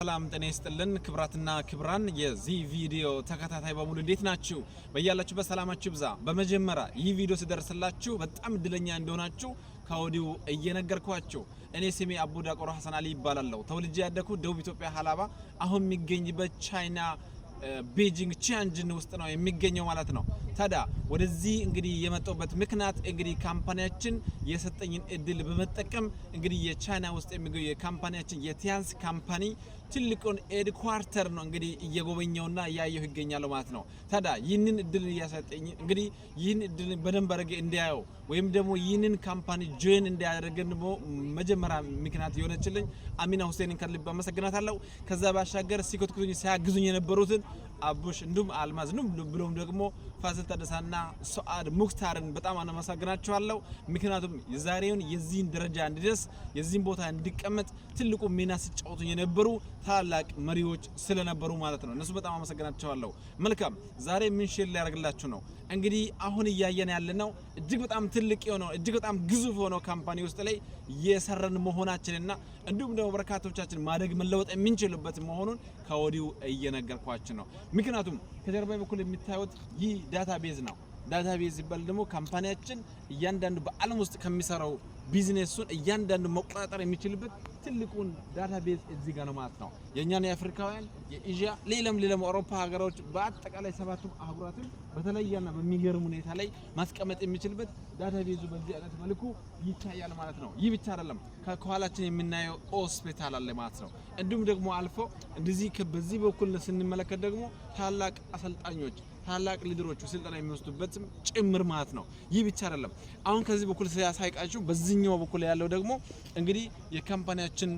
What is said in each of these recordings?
ሰላም ጤና ይስጥልን ክቡራትና ክቡራን የዚህ ቪዲዮ ተከታታይ በሙሉ፣ እንዴት ናችሁ? በያላችሁበት ሰላማችሁ ይብዛ። በመጀመሪያ ይህ ቪዲዮ ሲደርስላችሁ በጣም እድለኛ እንደሆናችሁ ከወዲሁ እየነገርኳችሁ፣ እኔ ስሜ አቡ ዳቆሮ ሀሰን አሊ ይባላለሁ። ተወልጄ ያደግኩት ደቡብ ኢትዮጵያ ሀላባ፣ አሁን የሚገኝበት ቻይና ቤጂንግ ቲያንጂን ውስጥ ነው የሚገኘው ማለት ነው። ታዲያ ወደዚህ እንግዲህ የመጣሁበት ምክንያት እንግዲህ company ያችን የሰጠኝን እድል በመጠቀም እንግዲህ የቻይና ውስጥ የሚገኘው የ company ያችን የቲያንስ company ትልቁን headquarter ነው እንግዲህ እየጎበኘውና እያየሁ ይገኛለሁ ማለት ነው። ታዲያ ይህንን እድል እያሰጠኝ እንግዲህ ይህን እድል በደንብ አድርጌ እንዲያየው ወይም ደግሞ ይህንን company join እንዲያደርገን ደግሞ መጀመሪያ ምክንያት የሆነችልኝ አሚና ሁሴንን ከልብ አመሰግናታለሁ። ከዛ ባሻገር ሲኮትኩቱኝ ሲያግዙኝ የነበሩትን አቡሽ እንዲሁም አልማዝ እንዲሁም ብሎም ደግሞ ፋሲል ታደሳና ሱአድ ሙክታርን በጣም አመሰግናቸዋለሁ። ምክንያቱም የዛሬውን የዚህን ደረጃ እንዲደርስ፣ የዚህን ቦታ እንዲቀመጥ ትልቁ ሚና ሲጫወቱ የነበሩ ታላላቅ መሪዎች ስለነበሩ ማለት ነው። እነሱ በጣም አመሰግናቸዋለሁ። መልካም፣ ዛሬ ምን share ሊያደርግላችሁ ነው? እንግዲህ አሁን እያየን ያለነው እጅግ በጣም ትልቅ የሆነው፣ እጅግ በጣም ግዙፍ የሆነው company ውስጥ ላይ እየሰራን መሆናችንና እንዲሁም ደግሞ በርካቶቻችን ማደግ መለወጥ የምንችልበት መሆኑን ከወዲሁ እየነገርኳችሁ ነው። ምክንያቱም ከጀርባ በኩል የሚታዩት ይህ database ነው። Database ሲባል ደግሞ company ያችን እያንዳንዱ በዓለም ውስጥ ከሚሰራው ቢዝነሱን እያንዳንዱ መቆጣጠር የሚችልበት ትልቁን database እዚህ ጋር ነው ማለት ነው። የእኛን የአፍሪካውያን፣ የኤዥያ፣ ሌላም ሌላም አውሮፓ ሀገሮች በአጠቃላይ ሰባቱም አህጉራትን በተለየና በሚገርም ሁኔታ ላይ ማስቀመጥ የሚችልበት database ኡ በዚህ አይነት መልኩ ይታያል ማለት ነው። ይህ ብቻ አይደለም፣ ከኋላችን የምናየው ሆስፒታል አለ ማለት ነው። እንዲሁም ደግሞ አልፎ እንደዚህ በዚህ በኩል ስንመለከት ደግሞ ታላቅ አሰልጣኞች፣ ታላቅ leader ኦቹ ስልጠና የሚወስዱበትም ጭምር ማለት ነው። ይህ ብቻ አይደለም። አሁን ከዚህ በኩል ሲያሳይቃችሁ በዚህኛው በኩል ያለው ደግሞ እንግዲህ የ company ያችን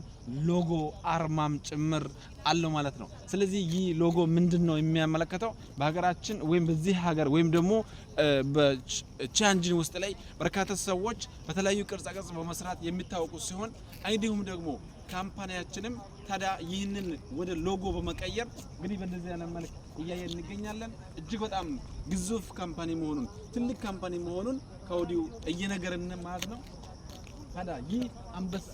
ሎጎ አርማም ጭምር አለው ማለት ነው። ስለዚህ ይህ ሎጎ ምንድን ነው የሚያመለክተው? በሀገራችን ወይም በዚህ ሀገር ወይም ደግሞ በቲያንጂን ውስጥ ላይ በርካታ ሰዎች በተለያዩ ቅርጻ ቅርጽ በመስራት የሚታወቁ ሲሆን እንዲሁም ደግሞ company ያችንም ታዲያ ይህንን ወደ ሎጎ በመቀየር እንግዲህ በእንደዚህ አይነት መልክ እያየን እንገኛለን። እጅግ በጣም ግዙፍ company መሆኑን፣ ትልቅ company መሆኑን ከወዲሁ እየነገርን ማለት ነው። ታዲያ ይህ አንበሳ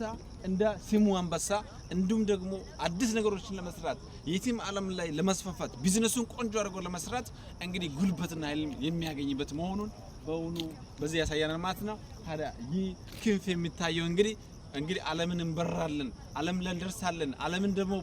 እንደ ስሙ አንበሳ እንዲሁም ደግሞ አዲስ ነገሮችን ለመስራት፣ የትም ዓለም ላይ ለመስፋፋት፣ ቢዝነሱን ቆንጆ አድርጎ ለመስራት እንግዲህ ጉልበትና ኃይል የሚያገኝበት መሆኑን በውኑ በዚህ ያሳያናል ማለት ነው። ታዲያ ይህ ክንፍ የሚታየው እንግዲህ ዓለምን እንበራለን፣ ዓለም ላይ እንደርሳለን። ዓለምን ደግሞ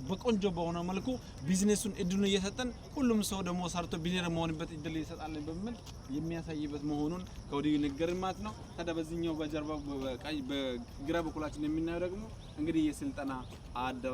በቆንጆ በሆነ መልኩ ቢዝነሱን እድሉን እየሰጠን ሁሉም ሰው ደግሞ ሰርቶ ቢሊየነር መሆንበት እድል ይሰጣለን በሚል የሚያሳይበት መሆኑን ከወዲሁ ይነገርን ማለት ነው። ታዲያ በዚህኛው በጀርባ በቀኝ በግራ በኩላችን የምናየው ደግሞ እንግዲህ የስልጠና አዳራሽ